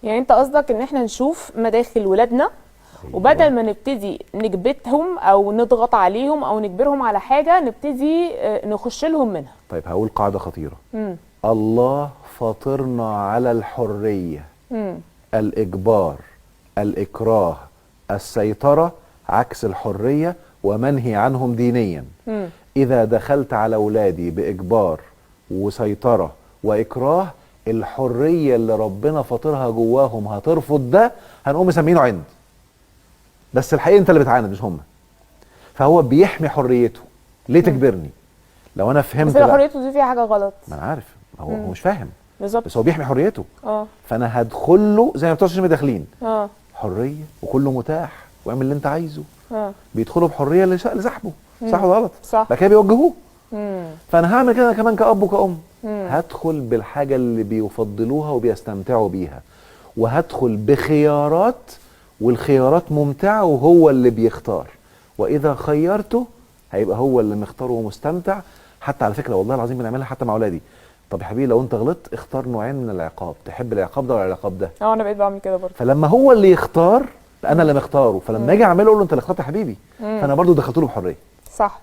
يعني انت قصدك ان احنا نشوف مداخل ولادنا، وبدل ما نبتدي نكبتهم او نضغط عليهم او نجبرهم على حاجة، نبتدي نخش لهم منها. طيب هقول قاعدة خطيرة. الله فاطرنا على الحرية. الاجبار، الاكراه، السيطرة عكس الحرية ومنهي عنهم دينيا. اذا دخلت على اولادي باجبار وسيطرة واكراه، الحرية اللي ربنا فاطرها جواهم هترفض ده، هنقوم مسمينه عند. بس الحقيقة انت اللي بتعاند مش هم. فهو بيحمي حريته، ليه تجبرني؟ لو انا فهمت بس لو حريته دي فيها حاجة غلط، ما انا عارف هو مش فاهم بالظبط، بس هو بيحمي حريته. فانا هدخل له زي ما بتوع الشاشة داخلين، حرية وكله متاح واعمل اللي انت عايزه. بيدخلوا بحرية لسحبه، صح ولا غلط؟ صح. بعد كده بيوجهوه. فانا هعمل كده كمان كأب وكأم، هدخل بالحاجة اللي بيفضلوها وبيستمتعوا بيها، وهدخل بخيارات، والخيارات ممتعة وهو اللي بيختار، واذا خيرته هيبقى هو اللي مختاره ومستمتع. حتى على فكرة والله العظيم بنعملها حتى مع اولادي. طب يا حبيبي لو انت غلطت اختار نوعين من العقاب، تحب العقاب ده ولا العقاب ده؟ انا بقيت بعمل كده برضه. فلما هو اللي يختار، انا اللي مختاره، فلما اجي اعمله اقول له انت اللي اخترت يا حبيبي. فانا برضه دخلت له بحرية. صح.